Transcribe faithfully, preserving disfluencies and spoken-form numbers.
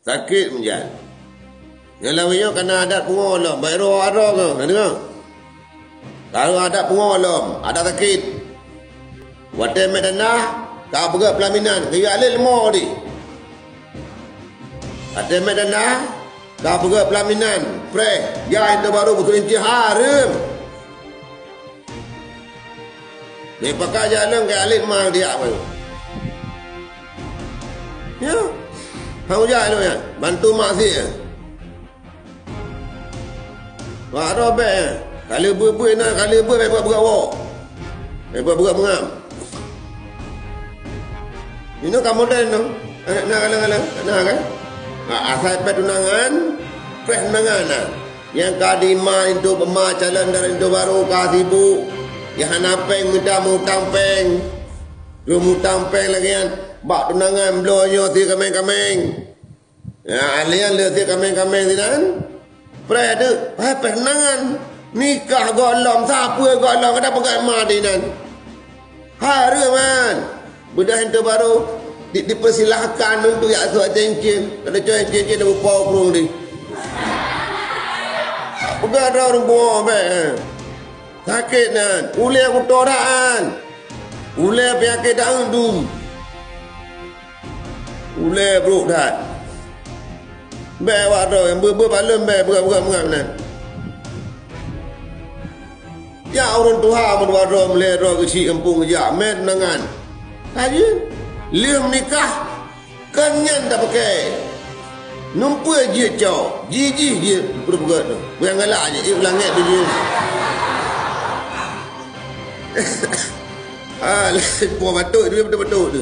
Sakét meujan. Nyang lawét nyoe kana adat pungo lom, bèk droe-droe keuh, na deungö? Ka adat pungo lom, adat sakét. Watèe mè tanah, ka peugöt pelaminan, keu jak lé leumo di. Watèe mè tanah, ka peugöt pelaminan, preh, jak intu barô beutôi inci hareuem. Meupakat jak lôn keu alet ma diak baru. Ya. Hang ujak lôn nyan, bantu mak sik. Wah, roh bèk. Kali beuet-beuet na, kali beuet bèk buet-buet woe. Bèk buet-buet meungam. Inoe ka modern tu. Eh, na galeng-galeng, na kan? Ha, asai preh tunangan, preh tunangan na. Nyang ka dimat intu peumat calon dan intu barô ka sibuk. Nyang hana pèng mita mutang pèng. Dua mutang pèng lagèe nyan. Bak tunangan bloe nyoe si kameng-kameng. Ya, alèh nyan lé si kameng-kameng sinan. Preh deuh, hai preh tunangan. Nikah gohlom, sapeue gohlom, kada peugah ma dinan. Hareuem man. Beudah intu barô di, dipersilahkan untuk jak suak cincin. Kada coy cincin dah beupo kurung di. Peugah droe ureueng bumoe bèk. Sakét nan. Ulèe kuto dak an. Ulèe peunyakét dak dum. Ulèe brok that. Bèk awak droe nyang beuet-beuet bak lôn bèk beugöt-beugöt mangat meunan. Jak ureueng tuha meudua droe meulèe droe geuchik gampông geujak mè tunangan. Ka jeuet lheueh meunikah kon nyan tapakèe. Numpeue jeuet cok, jih-jih jeuet peureugöt tu. Nyang galak jih, ék langèt tu jeuet. Ah, lé po batuk tu, batuk-batuk tu.